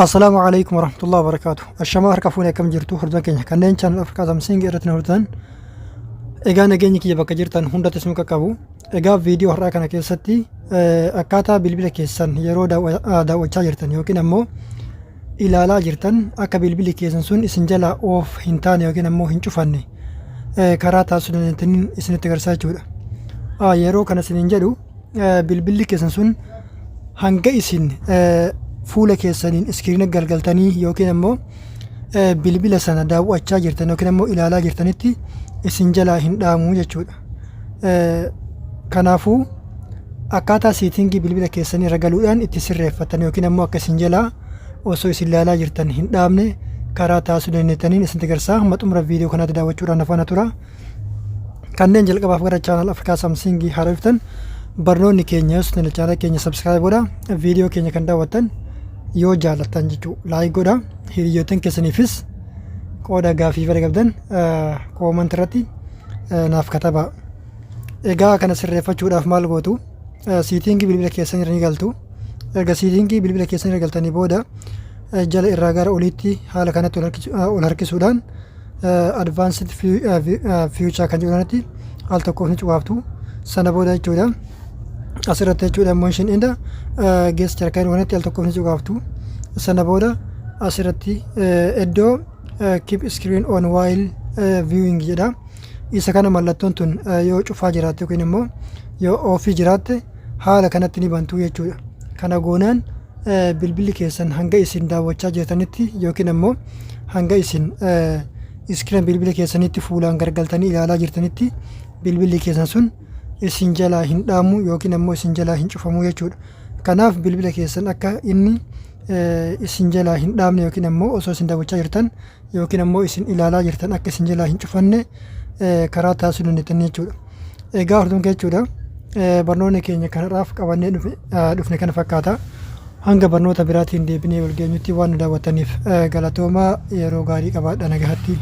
Assalaamu alaikum warahmatullahi wabarakaatu. Ashamaa harka fuunee, akkam jirtu hordoftoota keenya kanneen channel Afrikaa Samsung irratti nu hordoftan? Egaa nageenyi kiyya bakka jirtan hundatti isin qaqqabu. Egaa viidiyoo har'aa kana keessatti akkaataa bilbila keessan yeroo daawwachaa jirtan yookiin ammoo ilaalaa jirtan akka bilbilli keessan sun isin jalaa off hin taane yookiin ammoo hin cufanne karaa taasisuu dandeettaniin isinitti agarsiisaa jechuudha. Yeroo kana isiniin jedhu, bilbilli keessan sun hanga isin fuula keessaniin iskiriina galgaltanii yookiin ammoo bilbila sana daawwachaa jirtan yookiin ammoo ilaalaa jirtanitti isin jalaa hin dhaamu jechuudha. Kanaafuu akkaataa setting bilbila keessanii irra galuudhaan itti sirreeffatan yookiin ammoo akka isin jalaa osoo isin ilaalaa jirtan hin dhaabne karaa taasisuu dandeettaniin isinitti agarsiisa. Hamma xumura viidiyoo kanaatti daawwachuudhaan afaana tura. Kanneen jalqabaaf gara channel Afrikaa Samsung haaraa dhuftan, barnoonni keenya yoo isin channel keenya subscribe godha. Viidiyoo keenya kan daawwattan yoo jaallattan jechuu like godha. Hiriyoottan keessaniifis qooda. Gaafii fedha qabdan comment irratti naaf katabaa. Egaa kana sirreeffachuudhaaf maal gootu? Setting bilbila keessan irra ni galtu. Erga setting bilbila keessan irra galtanii booda, jala irraa gara oliitti haala kanatti ol harkisuudhaan advanced feature kan jedhu kanatti al tokkoof ni cuqaaftu. Sana booda jechuudha, asirratti jechuudha, motion and gesture kan kanatti al tokkoof ni cuqaaftu. Sana booda asirratti iddoo keep screen on while viewing jedha. Isa kana mallattoon tun yoo cufaa jiraatte yookiin immoo yoo off jiraatte haala kanatti ni bantu jechuudha. Kana goonaan bilbilli keessan hanga isin daawwachaa jirtanitti yookiin ammoo hanga isin iskiriina bilbila keessanitti fuulaan gargaltanii ilaalaa jirtanitti bilbilli keessan sun isin jalaa hin dhaamu yookiin ammoo isin jalaa hin cufamu jechuudha. Kanaaf bilbila keessan akka inni isin jalaa hin dhaamne yookiin ammoo osoo isin daawwachaa jirtan yookiin ammoo isin ilaalaa jirtan akka isin jalaa hin cufanne karaa taasisuu dandeettan jechuudha. Egaa hordoftoota jechuudha, barnoonni keenya kanarraaf qabannee dhufne kana fakkaata. Hanga barnoota biraatiin deebinee wal geenyutti waan nu daawwattaniif galatoomaa, yeroo gaarii qabaadha, nagahatti.